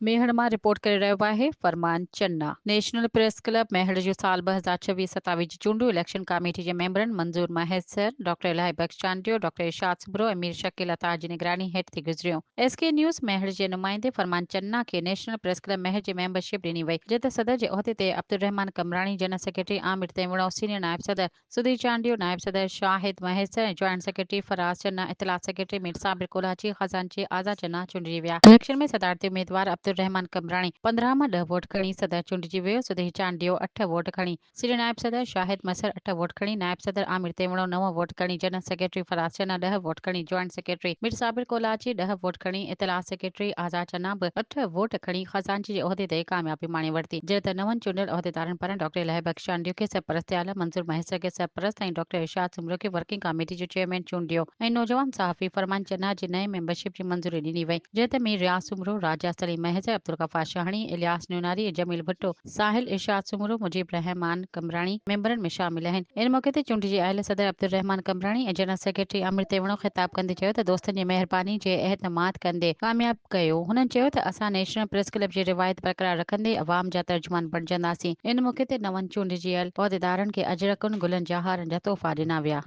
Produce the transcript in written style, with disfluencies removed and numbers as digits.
ميهڙ مان رپورٽ ڪري رهيو آهي Farman Channa. National press club Mehar جون سال 2026 27 جي چونڊون اليڪشن ڪاميٽي جي ميمبرن منظور مهيسر، ڊاڪٽر الاهي بخش چانڊيو، ڊاڪٽر ارشاد سومرو ۽ مير شڪيل عطار جي نگراني هيٺ ٿي گذريون. ايس ڪي نيوز ميهڙ جي نمائندي فرمان چنا کي نيشنل پريس ڪلب ميهڙ جي ميمبرشپ ڏني وئي جڏهن ته صدر جي عهدي تي عبدالرحمان قمراڻي، جنرل سيڪريٽري عامر تيوڻو، سينيئر نائب صدر سڌير چانڊيو، نائب صدر شاهد مهيسر ۽ جوائنٽ سيڪريٽري فراز چنا، اطلاعات سيڪريٽري مير صابر ڪولاچي، خزانچي آزاد چنا چونڊجي ويا. اليڪشن ۾ صدارتي اميدوار عبدالرحمان قمبراڻي 15 مان ڏهه ووٽ کڻي صدر چونڊجي ويو، سڌير چانڊيو اٺ ووٽ کڻي سينيئر نائب صدر شاهد مهيسر اٺ ووٽ کڻي نائب صدر عامر تيوڻو نو ووٽ کڻي جنرل سيڪريٽري فراز چنا ڏهه ووٽ کڻي جوائنٽ سيڪريٽري مير صابر ڪولاچي ڏهه ووٽ کڻي اطلاعات سيڪريٽري آزاد چنا به اٺ ووٽ کڻي خزانچي جي عهدي تي ڪاميابي ماڻي ورتي. جڏهن ته نون چونڊيل عهديدارن پاران ڊاڪٽر الاهي بخش چانڊيو کي سرپرست اعليٰ، منظور مهيسر کي سرپرست ۽ ڊاڪٽر ارشاد سومرو کي ورڪنگ ڪاميٽي جو چيئرمين چونڊيو ۽ نوجوان صحافي فرمان چنا جي نئين ميمبرشپ جي منظوري ڏني وئي. جڏهن ته مير رياض سومرو، راجا سليم مهيسر، عبدالغفار شاهاڻي، الياس نوناري ۽ جميل ڀٽو، ساحل ارشاد سومرو، مجيب الرحمان قمبراڻي ميمبرن ۾ شامل آهن. ان موقعي تي چونڊجي آيل صدر عبدالرحمان قمبراڻي ۽ جنرل سيڪريٽري عامر تيوڻو خطاب ڪندي چيو ته دوستن جي مهرباني جي اعتماد ڪندي ڪامياب ڪيو. هنن چيو ته اسان نيشنل پريس ڪلب جي روايت برقرار رکندي عوام جا ترجمان بڻجنداسين. ان موقعي تي نون چونڊجيل عهديدارن کي اجرڪن، گلن جا هارن جا تحفا ڏنا ويا.